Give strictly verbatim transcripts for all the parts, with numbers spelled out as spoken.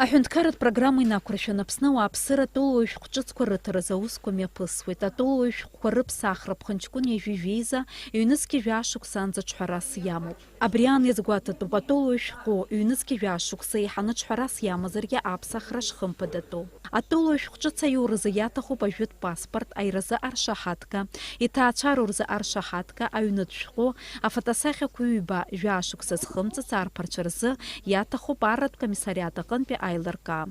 Аҳәынҭқарратә программа инақәыршәаны Аԥсны ауааԥсыра атәылауаҩ шәҟәы ҿыцқәа рыҭаразы аусқәа мҩаԥысуеит. Атәылауаҩ шәҟәқәа рыԥсахра ԥхынҷкәын ҩажәи жәеиза, ҩнызқьи жәаа шықәсаанӡа ҿҳәарас иамоуп. Абри аан иазгәаҭатәуп атәылауаҩ шәҟәы ҩнызқьи жәаа шықәса еиҳаны ҿҳәарас иамазаргьы аԥсахра шхымԥадатәу. Атәылауаҩ шәҟәы ҿыц аиуразы иаҭахуп ажәытә паспорт, аҩразы аршаҳаҭга, иҭаацәароу рзы аршаҳаҭга, аҩнытә шәҟәы, афотосахьақәа ҩба, жәаа шықәса зхымҵыц арԥарцәа рзы иаҭахуп арратә комиссариат аҟынтәи аилыркаа.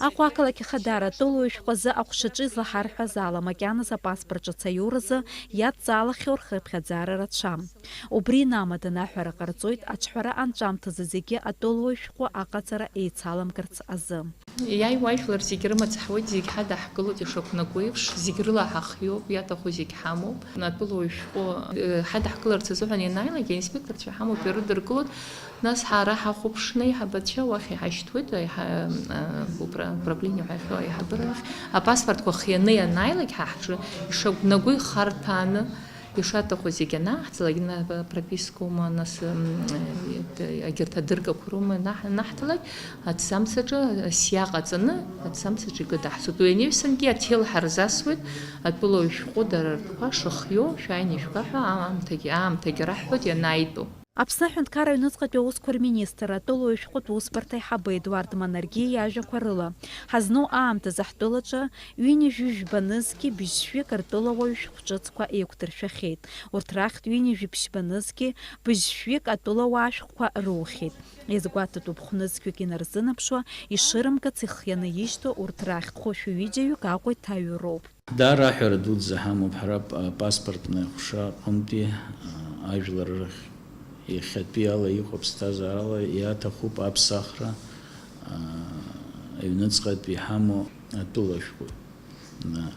Аҟәа ақалақь Ахадара атәылауаҩ шәҟәы азы аҟәшаҿы излаҳарҳәаз ала, макьаназы апаспорт ҿыц аиуразы иадҵаалахьоу рхыԥхьаӡара рацәам. Убри инамаданы аҳәара ҟарҵоит аҿҳәара анҵәамҭазы зегьы атәылауаҩ шәҟәы аҟаҵара еицаламгарц азы. Иааиуа ажәлар зегьы рымаҵ ҳауеит, зегь ҳадаҳкылоит ишақәнаго еиԥш, зегь рыла ҳахиоуп, иаҭаху зегь ҳамоуп. Атәылауаҩ шәҟәы, э, ҳадаҳкыларц азыҳәан ианааилак, аинспекторцәа ҳамоуп, ирыдыркылоит. Нас ҳара ҳахәаԥшны аиҳабацәа уахь иҳашьҭуеит, аиҳа-, а, упра-, управление ҳәа иахьоу аиҳабыра ахь. Апаспортқәа хианы ианааилак, ҳа ҳҿы ишақәнаго ихарҭәааны, ишаҭаху зегь анаҳҵалак, на-, пропискоума, нас, м, э, егьырҭ адыргақәа роума наҳ-, анаҳҭалак, аҭӡамц аҿы сиа ҟаҵаны, аҭӡамц аҿы икыдаҳцоит. Уи анаҩсангьы аҭел ҳарзасуеит, атәылауаҩ шәҟәы дара ртәқәа шыхиоу, шәааины ишәга ҳәа аамҭагьы, аамҭагьы раҳҳәоит ианааитәу. Аԥсны аҳәынҭқарра аҩныҵҟатәи аусқәа рминистр, атәылауаҩ шәҟәытә усбарҭа аиҳабы Едуард Манаргиа иажәақәа рыла, ҳазну аамҭазы ҳтәылаҿы ҩынҩажәи жәба нызқьи быжьшәҩык ртәылауаҩ шәҟәы ҿыцқәа еиқәдыршәахьеит. Урҭ рахьтә ҩынҩажәи ԥшьба нызқьи быжьшәҩык атәылауаа шәҟәқәа роухьеит. Иазгәаҭатәуп, хә-нызқьҩык инарзынаԥшуа, ишырымгац ихианы ишьҭоу урҭ рахьтә хәышәи ҩыџьаҩык Аҟәа иҭаҩу роуп. Даара аҳәара дуӡӡа ҳамоуп ҳара п-, паспортный ҟәша аҟынтәи, а, ажәлар рахь. Иахьатәи ала иҟоу аԥсҭазаарала иаҭахуп аԥсахра, а, аҩныҵҟатәи иҳамоу атәыла шәҟәы. На.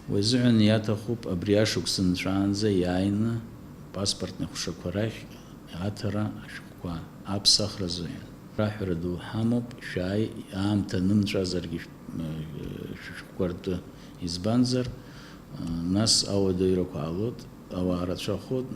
Уи азыҳәан иаҭахуп абри ашықәс нҵәаанӡа иааины паспортный ҟәшақәа рахь аҭара ашәҟәқәа аԥсахра азыҳәан. Аҳәара ду ҳамоуп, шәааи, аамҭа нымҵәазаргьы шә-, шәышәҟәқәа ртәы. Избанзар, нас ауадаҩрақәа аалоит, ауаа рацәахоит,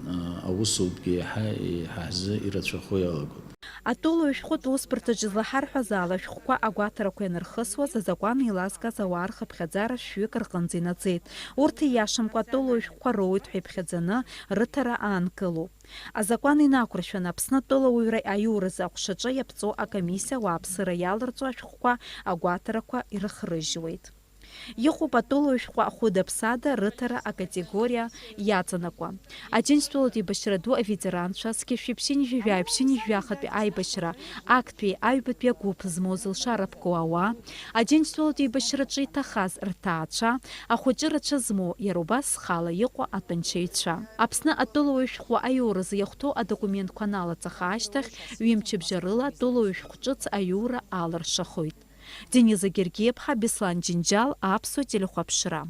аусутәгьы еиҳа, еиҳа ҳзы ирацәахо иалагоит. Атәылауаҩ шәҟәытә усбарҭаҿы излаҳарҳәаз ала, ашәҟәқәа агәаҭарақәа ианырхысуаз, азакәан еилазгаз ауаа рхыԥхьаӡара шәҩык рҟынӡа инаӡеит. Урҭ, ииашамкәа, атәылауаҩ шәҟәқәа роуеит ҳәа иԥхьаӡаны, рыҭара аанкылоуп. Азакәан инақәыршәаны, Аԥсны атәылауаҩра аиуразы аҟәшаҿы иаԥҵоу акомиссиа ауааԥсыра иаларҵо ашәҟәқәа агәаҭарақәа ирыхрыжьуеит. Иҟоуп атәылауаҩ шәҟәы ахәыда-ԥсада рыҭара акатегориа иаҵанакуа. Аџьынџьтәылатә еибашьра ду аветеранцәа, зқьи жәшәи ԥшьынҩажәи жәаҩа ԥшьынҩажәи жәахатәи аибашьра актәи аҩбатәи агәыԥ змоу зылшара ԥкоу ауаа, Аџьынџьтәылатә еибашьраҿы иҭахаз рҭаацәа, ахәыҷы рацәа змоу, иара убас зхала иҟоу атәанчаҩцәа. Аԥсны атәылауаҩ шәҟәы аиуразы иахәҭоу адокументқәа аналаҵаха ашьҭахь, ҩымчыбжьа рыла атәылауаҩ шәҟәы ҿыц аиура алыршахоит. Дениза Гергиаԥҳа, Беслан Џьынџьал, Аԥсуа телехәаԥшра.